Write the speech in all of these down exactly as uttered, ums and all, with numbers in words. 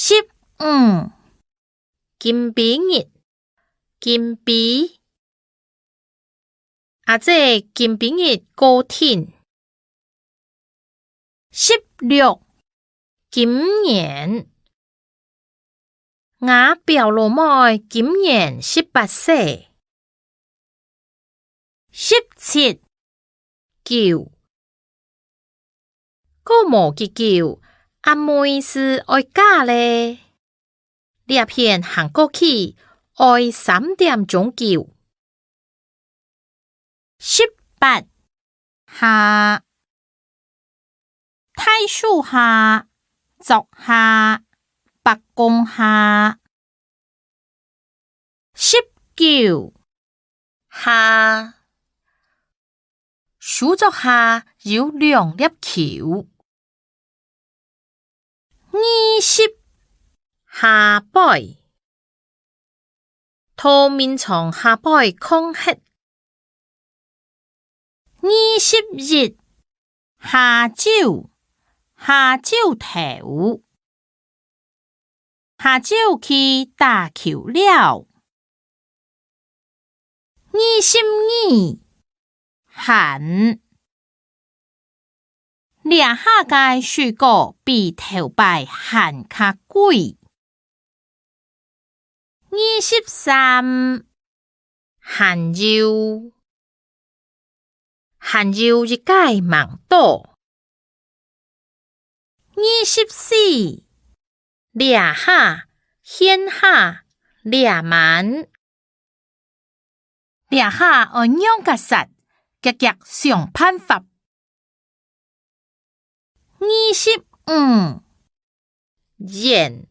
十五，金幣日，金幣。阿姊金幣日過定。十六，今年。吾表老妹今年十八歲。十七，久。過無幾久，阿妹斯愛嫁咧。這片行過去，愛三點鐘久。十八，下。大樹下，竹下，伯公下。十九，下。書桌下有兩粒球。二十，下背。 到眠床下背囥忒。二十一，下晝，下晝頭。下晝去打球了。二十二， 還。這下个水果比頭擺還較貴。二十三，還有。還有一个吂到。 二十四，這下，現下，這滿。這下愛仰結煞，遽遽想辦法。二十五，遠。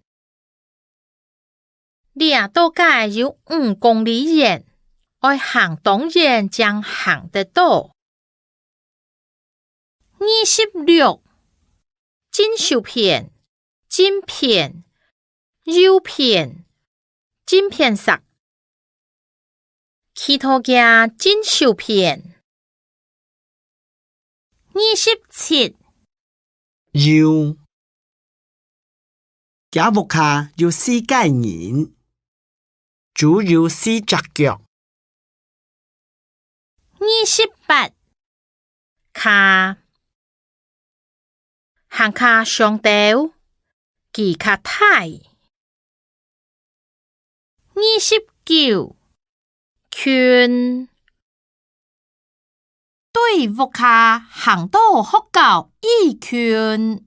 這到該有五公里遠，愛行當遠正行得到。二十六，正手片，正片，右片，正片析。 去到厥正手片。二十七，右。厥屋下有四个人，豬有四隻腳。二十八，跤。 行較上兜，佢較大。二十九，近。對屋下行到學校已近。